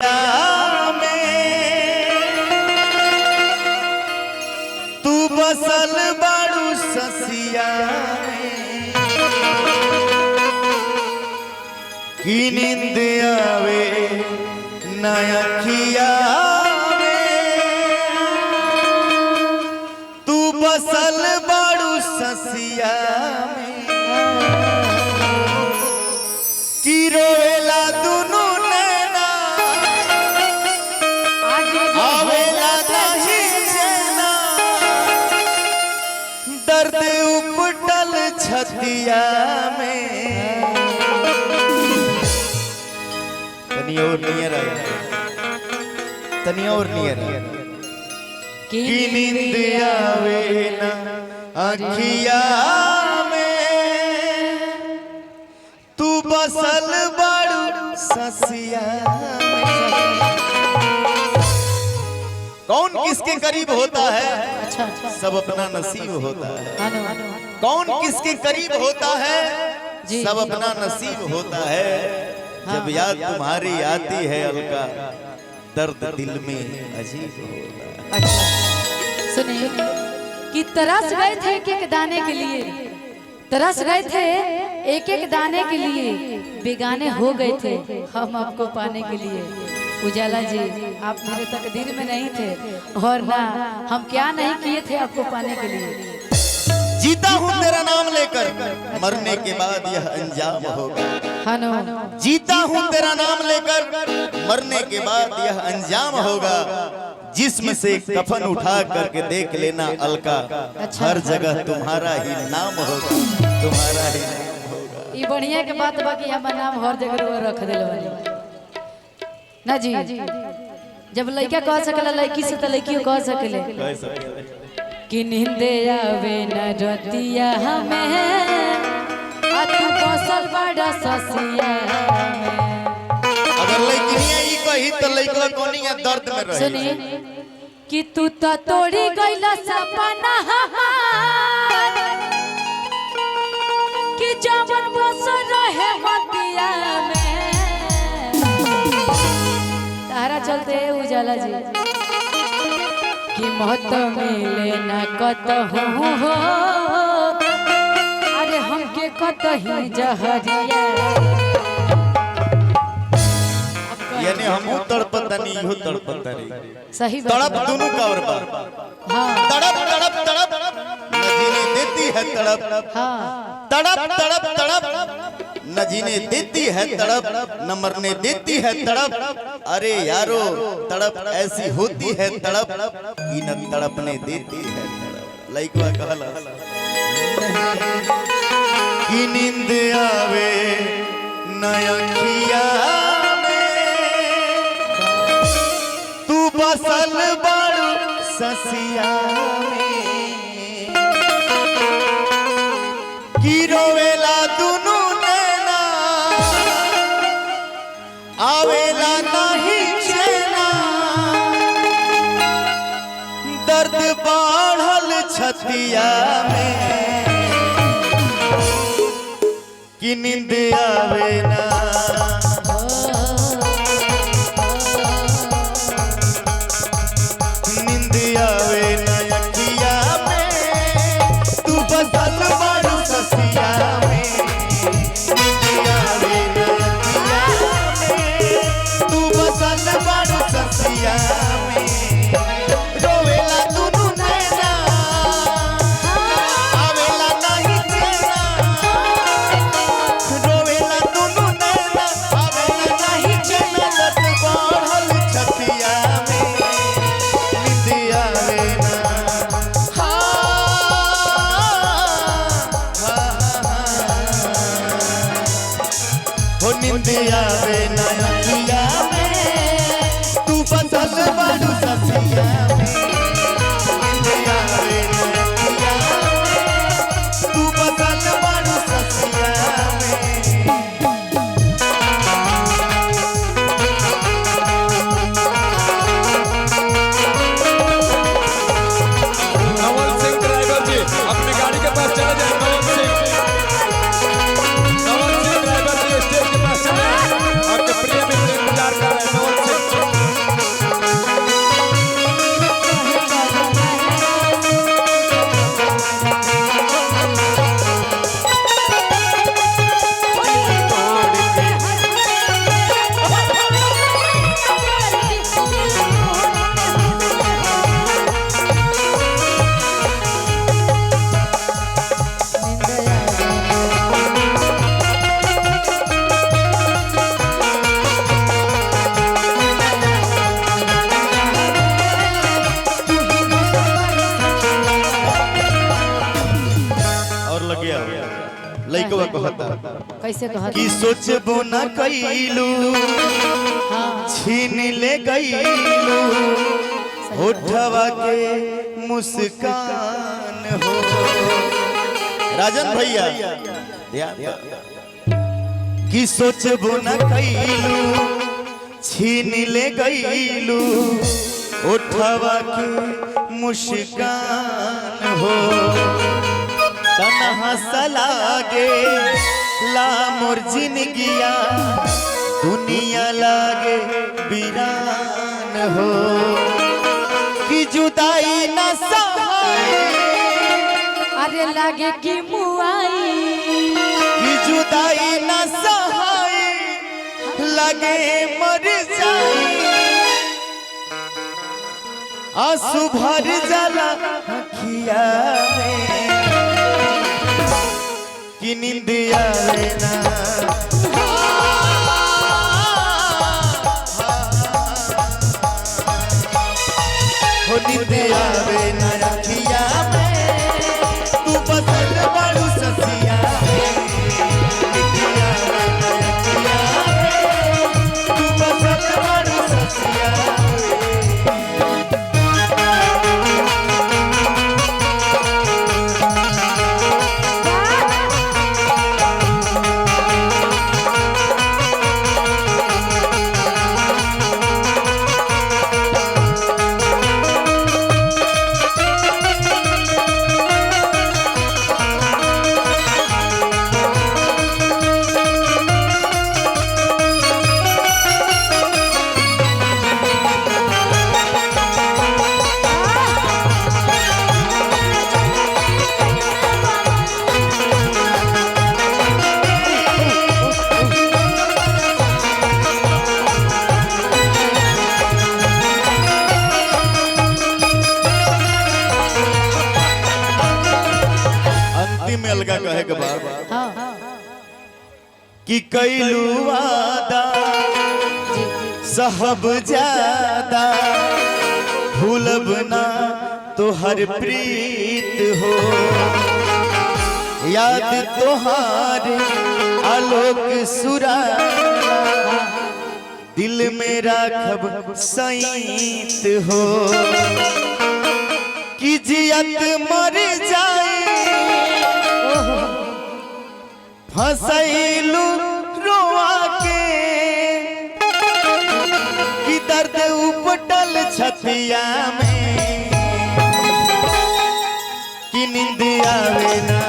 में तू बसल बाड़ू ससिया में की नींद आवे ना अखिया में तू बसल बाड़ू ससिया में की रोवेला दुनू नैना आवेला नहीं चैना दर्द उपटल छतिया में तनी और नियर आया, तनी और नियर आया। की नींद आवे ना अखिया में तू बसल बाड़ू ससिया में। कौन किसके करीब होता है, अच्छा सब अपना नसीब होता है। हेलो कौन किसके करीब होता है, जी। सब अपना नसीब होता है। जब याद तुम्हारी आती है अलका, दर्द दिल में अजीब होता है। अच्छा सुनिए कि तरस गए थे एक एक दाने के लिए, तरस गए थे एक एक दाने के लिए, बेगाने हो गए थे हम आपको पाने के लिए। उजाला जी आप मेरे तकदीर में नहीं थे और ना हम क्या नहीं किए थे आपको पाने के लिए। जीता हूँ तेरा नाम लेकर, मरने के बाद यह अंजाम होगा। हनो जीता हूँ तेरा नाम लेकर, मरने के बाद यह अंजाम होगा। जिस्म से कफन उठा करके देख लेना अलका, हर जगह तुम्हारा ही नाम होगा, तुम्हारा ही नाम होगा। ई बढ़िया के बात बाकी हमर नाम हर जगह रउआ रख देले बानी ना जी। जब लड़का कह सकला लड़की से तो लड़कियों कह सकेले कि नींद आवे न रतिया हमें आ तू बसल बड़ा ससिया में। अगर लड़कियां ई कही तो लड़का कोनिया दर्द में रही। सुनी कि तू तो तोड़ी गइला सपना हमार कि जवन बसल रहे मतिया में। तारा चलते उजाला जी कि मौत मिले न कतहु हो, अरे हमके कतही जहरिया। यानी हमहू तड़पतनी इहो तड़पतनी, सही बात। तड़प दोनों का और बा। हाँ तड़प तड़प तड़प न जीने देती है तड़प, हाँ तड़प तड़प तड़प न जीने देती है तड़प, न मरने देती है तड़प। अरे यारो तड़प ऐसी होती है तड़प कि न तड़पने देती है तड़प। लइकवा कहला कि नींद आवे न अखिया में तू बसल बाड़ू ससिया में की रोवेला दुनू नैना आवेला नहीं चैना दर्द बढ़ल छतिया में कि नींद आवे ना। नींद आवे ना अखिया में तू बसल बाड़ू ससिया में। नींद आवे ना अखिया में तू बसल बाड़ू ससिया में। रोवेला दुनू नैना आवेला नहीं चैना, रोवेला दुनू नैना आवेला नहीं चैना। दर्द बढ़ल छतिया में नींद आवे ना। हाँ, हाँ, हो नींद आवे ना अखिया में तू बसल बाड़ू। लइकवा कहता कैसे कहत? कि सोचबो न कैलू, हाँ। छीन ले गईलू होठवा के मुस्कान हो। राजन भैया ध्यान दो। कि सोचबो न कैलू, छीन ले गईलू होठवा के मुस्कान हो। तन्हा सलागे ला मोर जिनगिया, दुनिया लागे वीरान हो। कि जुदाई न सहाय, अरे लागे कि मुआई, कि जुदाई न सहाय, लगे मर जाई, आंसू भर जाला अखिया में, कि नींद आवे ना। हो नींद आवे ना अखिया में, तू बसल बाड़ू ससिया में। नींद आवे ना अखिया में, तू बसल बाड़ू ससिया में। अंतिम में अलगा कहे के बाद हाँ कि कैलू वादा जी साहब ज्यादा, भूलब ना तोहर प्रीत हो। याद तोहार आलोक सुरा, दिल में राखब सईत हो। कि जियत मर जाए, फसैलू रोआ के, कि दर्द उपटल छतिया में, कि नींद आवे ना।